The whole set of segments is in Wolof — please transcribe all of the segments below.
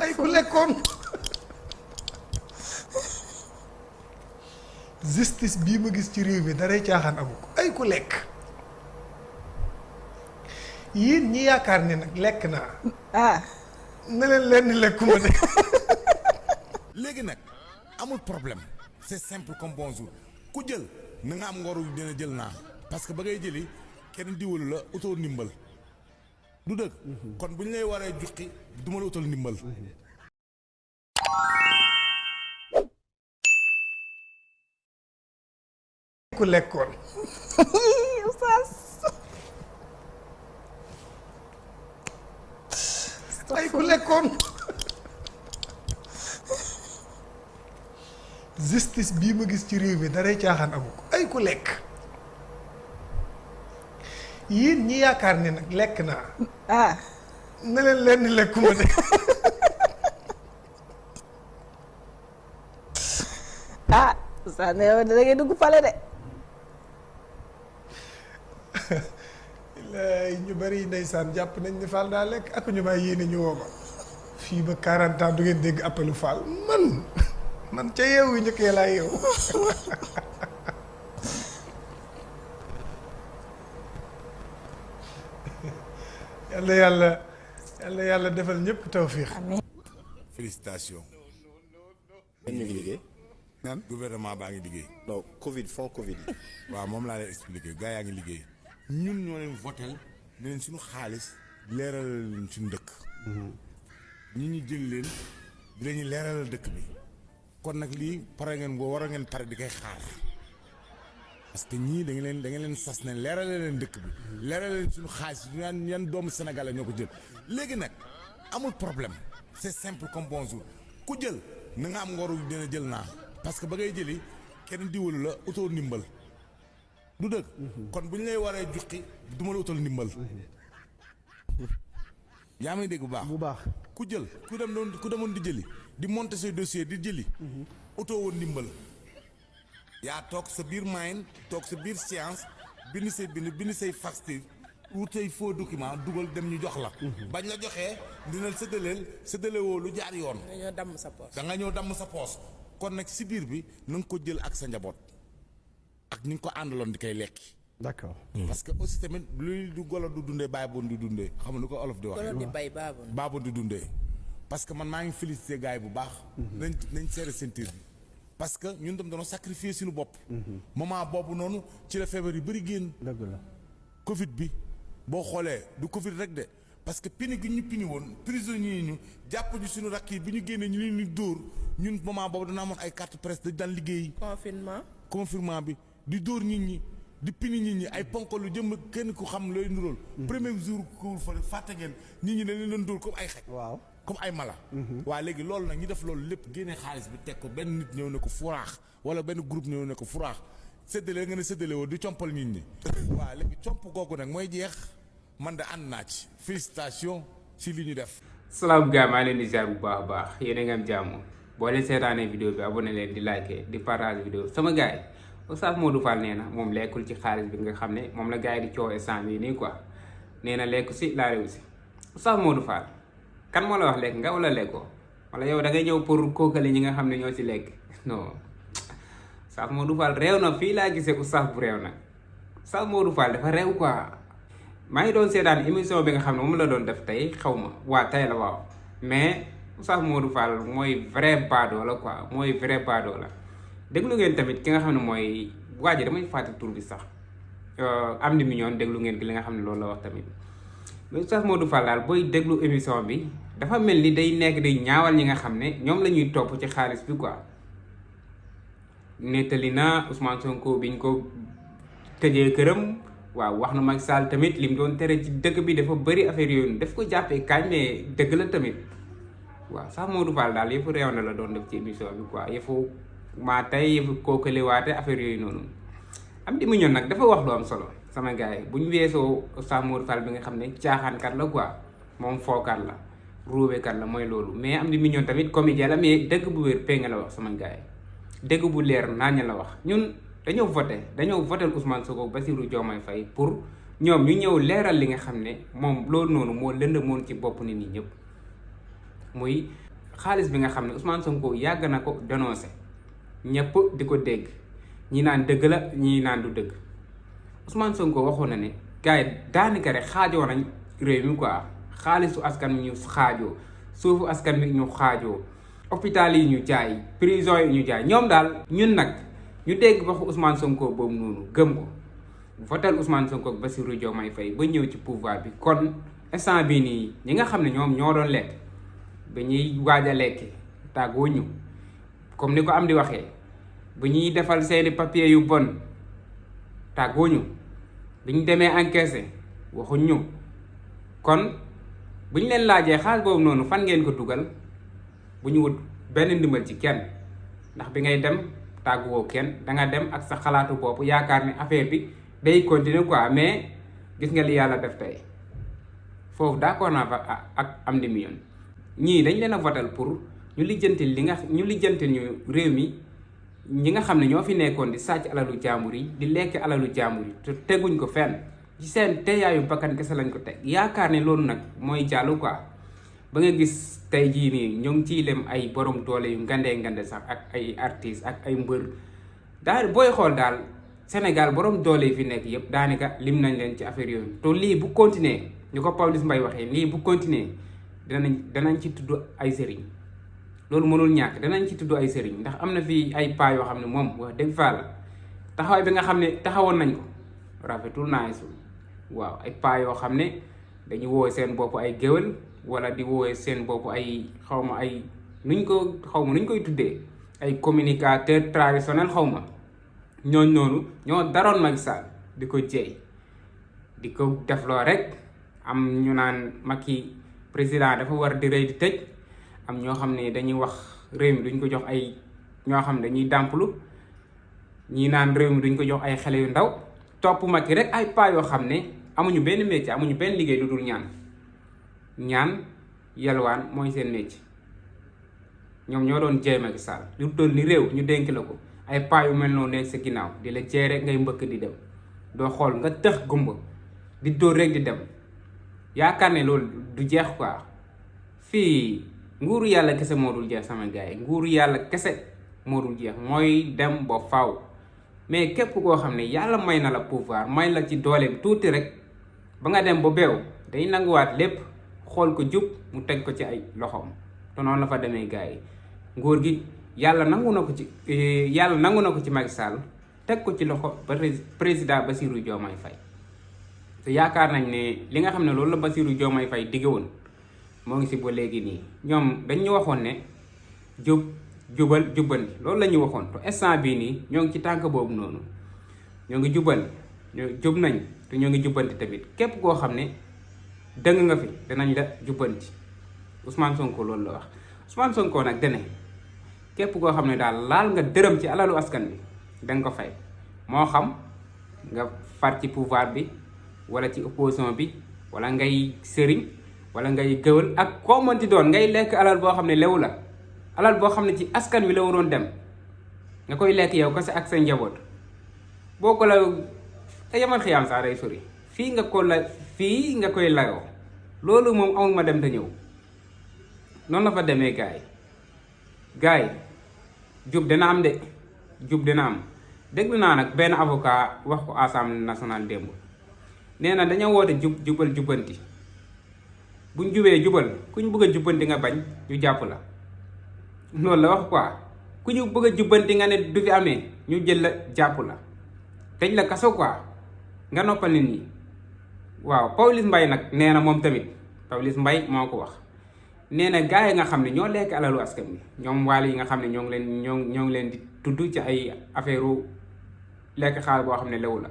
ay ku lekkoon justice bii ma gis ci réew mi daray caaxaan amu ko ay ku lekk yéen ñi yaakaar ne nag lekk naa na leen lenn lekkuma de léegi nag amul problème c'est simple comme bonjour ku jël na nga am ngoru dina jël naa parce que ba ngay jëli kenn diwalu la utoo ndimbal du dëgg kon bu ñu lay waree juqi duma la utal ndimbal ku lekkoon ay ku lekkoon justice bii ma gis ci réew mi daray caaxaan amu ko ay ku lekk yéen ñi yaakaar ne nag lekk naa na leen lenn lekkuma de sa ne da ngay dugg pale de ñu bari ndeysaan jàpp nañ ni Fall daa lekk ak ñu may yéene ñu woo ma fii ba 40 ans du ngeen dégg appelu Fall man ca yeewu yu njëkkee laa yeewu yàlla defal ñëpp tawfiix. félicitations. ñu ngi liggéey. nan gouvernement baa ngi liggéey. non Covid fond Covid yi. waaw moom laa lay expliquer gars yaa ngi liggéey ñun ñoo leen votel ne leen suñu xaalis leeral leen suñu dëkk. ñi ñu jël leen di leen ñu leeralal dëkk bi kon nag lii pare ngeen boo war a ngeen pare di koy xaar parce que ñii da ngeen leen sas ne leeralal leen dëkk bi leeral leen suñu xaalis yan doomu Sénégal ñoo ko jël léegi nag amul problème c'est simple comme bonjour ku jël na nga am ngoru dina jël naa parce que ba ngay jëli kenn diwalu la utoo ndimbal du dëgg kon bu ñu lay waree juqi duma la utal ndimbal yaa may dégg bu baax ku jël ku demoon di jëli di monter say dossier di jëli utoo woon ndimbal yaa toog sa biir main toog sa biir science bind say facture wut say faux document dugal dem ñu jox la bañ la joxee dina séddale woo lu jaar yoon da nga ñëw damm sa poos kon nag si biir bi na nga ko jël ak sa njaboot ak ni nga ko àndaloon di koy lekki d'accord. parce que aussi tamit luy du golo du dundee bàyyi boon di dundee xam nga lu ko olof di wax baaboon di dundee parce que man maa ngi félicité gars yi bu baax nañ seere ceinture bi parce que ñun tam dañoo sacrifier suñu bopp moment boobu noonu ci la feebar yu bëri génn dëgg la Covid bi boo xoolee du Covid rek de parce que pini gi ñu pini woon prisonniers yi ñu jàpp ñu suñu rakk yi bi ñu génnee ñu leen di dóor ñun moment boobu dana amoon ay carte presse dañ daan liggéey confinement bi di dóor nit ñi di pini nit ñi ay ponko lu jëm kenn ku xam looy nuróol premier jour ko fa fàtte ngeen nit ñi dañ leen doon dóor comme ay xaj waaw comme ay mala waa léegi loolu nag ñu def loolu lépp génne xaalis bi teg ko benn nit ñëw ne ko furaax wala benn groupe ñëw ne ko furaax séddale nga ne séddale woo di compal nit ñi waa léegi comp googu nag mooy jeex man de ànd naa ci félicitation ci li ñu def salaam gars maa leen di ziar bu baax a baax yéen a ngi am jàmm boo leen seetaanee vidéo bi abonné leen di liker di partage vidéo sama gars yi Oustaz Modou Fall nee na moom lekkul ci xaalis bi nga xam ne moom la gars yi di coow instant bii nii quoi nee na lekku si laa réew si Oustaz Modou Fall kan moo la wax lekk nga wala lekkoo wala yow da ngay ñëw pour kookale ñi nga xam ne ñoo ci lekk non Oustaz Modou Fall réew na fii laa gisee Oustaz bu réew nag Oustaz Modou Fall dafa réew quoi maa ngi doon seetaan émission bi nga xam ne moom la doon def tey xaw ma waa tey la waaw mais Oustaz Modou Fall mooy vrai bado la quoi mooy vrai bado la déglu ngeen tamit ki nga xam ne mooy waa ji damay fàtte tur bi sax am di million déglu ngeen ki li nga xam ne loolu la wax tamit Oustaz Modou Fall daal booy déglu émission bi dafa mel ni day nekk day ñaawal ñi nga xam ne ñoom la ñuy topp ci xaalis bi quoi nettali na Ousmane Sonko biñ ko tëjee këram waaw wax na Macky Sall tamit lim doon tere ci dëkk bi dafa bëri affaire yooyu daf ko jàppee kañ mais dëgg la tamit waaw Oustaz Modou Fall daal yëfu réew na la doon def ci émission bi quoi yëfu maa tey yëfu kookaliwaate affaire yooyu noonu am di mu ñoon nag dafa wax lu am solo sama gars yi bu ñu weesoo Oustaz Modou Fall bi nga xam ne caaxaankat la quoi moom fookat la ruubekat la mooy loolu mais am di mu ñoon tamit comédien la mais dëgg bu wér pé nga la wax sama gars yi dëgg bu leer naaña la wax ñun dañoo voté Ousmane Sonko Bassirou Diomaye Faye pour ñoom ñu ñëw leeral li nga xam ne moom loolu noonu moo lënd moon ci bopp nit ñi ñëpp muy xaalis bi nga xam ne Ousmane Sonko yàgg na ko dénoncé ñëpp di ko dégg ñi naan dëgg la ñi naan du dëgg Ousmane Sonko waxoon na ne gars yi daanaka rek xaajoo nañ réew mi quoi xaalisu askan mi ñu xaajoo suufu askan mi ñu xaajoo hôpital yi ñu jaay prison yi ñu jaay ñoom daal ñun nag ñu dégg waxu Ousmane Sonko boobu noonu gëm ko votel Ousmane Sonko ak Bassirou Diomaye Faye ba ñëw ci pouvoir bi kon instant bii nii ñi nga xam ne ñoom ñoo doon lekk ba ñuy waaj a lekk tàggoo ñu comme ni ko am di waxee bu ñuy defal seeni papier yu bon tàggoo ñu bi ñu demee encaissé waxuñ ñu kon bu ñu leen laajee xaalis boobu noonu fan ngeen ko dugal bu ñu wut benn ndimbal ci kenn ndax bi ngay dem tàgguwoo kenn danga dem ak sa xalaatu bopp yaakaar ne affaire bi day continuer quoi mais gis nga li yàlla def tey foofu d'accord naa fa ak am di million ñii dañ leen a votal pour ñu lijjantil ñu réew mi ñi nga xam ne ñoo fi nekkoon di sàcc alalu jaambur yi di lekk alalu jaambur yi te teguñ ko fenn ci seen teeyaayu bakkan kese lañ ko teg yaakaar ne loolu nag mooy jàllu quoi ba nga gis tey jii nii ñoo ngi ciy lem ay borom doole yu ngande sax ak ay artistes ak ay mbër daal booy xool daal Sénégal borom doole yi fi nekk yëpp daanaka lim nañ leen ci affaire yooyu te lii bu continuer ñu ko Pawlish Mbaye waxee lii bu continuer danañ ci tudd ay sëriñ loolu mënul ñàkk danañ ci tudd ay sëriñ ndax am na fii ay paa yoo xam ne moom wax dëgg fa la taxawaay bi nga xam ne taxawoon nañ ko rafetul naa sul waaw ay paa yoo xam ne dañu woowe seen bopp ay géwël wala di woowe seen bopp ay xawma ay nuñ koy tuddee ay communicateur traditionnel xawma ñooñ noonu ñoo daroon Macky Sall di ko jeey di ko defloo rek am ñu naan Macky président dafa war di rëy di tëj am ñoo xam ne dañuy wax réew mi duñ ko jox ay ñoo xam ne dañuy dàmplu ñii naan réew mi duñ ko jox ay xale yu ndaw topp Macky rek ay paa yoo xam ne amuñu benn métier amuñu benn liggéey lu dul ñaan yalwaan mooy seen métier ñoom ñoo doon jeey Macky Sall lu toll ni réew ñu dénk la ko ay paa yu mel noonu nekk sa ginnaaw di la jeey rek ngay mbëkk di dem doo xool nga tëx gumba di dóor rek di dem yaakaar ne loolu du jeex quoi fii nguuru yàlla kese moo dul jeex sama gars yi nguuru yàlla kese moo dul jeex mooy dem ba faaw mais képp koo xam ne yàlla may na la pouvoir may la ci dooleem tuuti rek ba nga dem ba beew day nanguwaat lépp xool ko jub mu teg ko ci ay loxoom te noonu la fa demee gars yi nguur gi yàlla nangu na ko ci Macky Sall teg ko ci loxo ba président Bassirou Diomaye Faye te yaakaar nañ ne li nga xam ne loolu la Bassirou Diomaye Faye digge woon moo ngi si ba léegi nii ñoom dañ ñu waxoon ne jubal jubbanti loolu la ñu waxoon te instant bii nii ñoo ngi ci tànk boobu noonu ñoo ngi jub nañ te ñoo ngi jubbanti tamit képp koo xam ne dëng nga fi danañ la jubbanti Ousmane Sonko loolu la wax Ousmane Sonko nag dene képp koo xam ne daal laal nga dërëm ci alalu askan bi danga ko fay moo xam nga far ci pouvoir bi wala ci opposition bi wala ngay sëriñ wala ngay gëwal ak koo mënti doon ngay lekk alal boo xam ne lewu la alal boo xam ne ci askan wi la waroon dem nga koy lekk yow kese ak sa njaboot boo ko la yamal xiyaam saa day sori fii nga koy layoo loolu moom amul ma dem te ñëw noonu la fa demee gars yi jub dina am de jub dina am déglu naa nag benn avocat wax ko Assemblée nationale démb nee na dañoo woote jubal jubbanti buñ jubee jubal ku ñu bëgg a jubbanti nga bañ ñu jàpp la loolu la wax quoi ku ñu bëgg a jubbanti nga ne du fi amee ñu jël la jàpp la tëj la kaso quoi nga noppal nit ñi waaw Pawlish Mbaye nag nee na moom tamit Pawlish Mbaye moo ko wax nee na gars yi nga xam ne ñoo lekk alalu askan bi ñoom waale yi nga xam ne ñoo ngi leen di tudd ci ay affaire lekk xaalis boo xam ne lewu la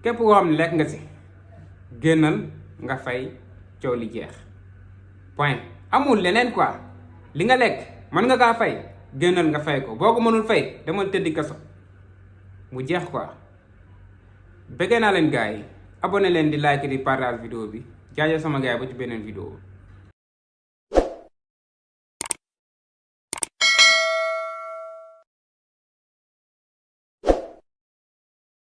képp koo xam ne lekk nga si génnal nga fay coow li jeex point amul leneen quoi li nga lekk mën nga kaa fay génnal nga fay ko boo ko mënul fay demal tëddi kaso mu jeex quoi bëggee naa leen gars yi abonné leen di like di partage vidéo bi jaajëf sama gars yi ba ci beneen vidéo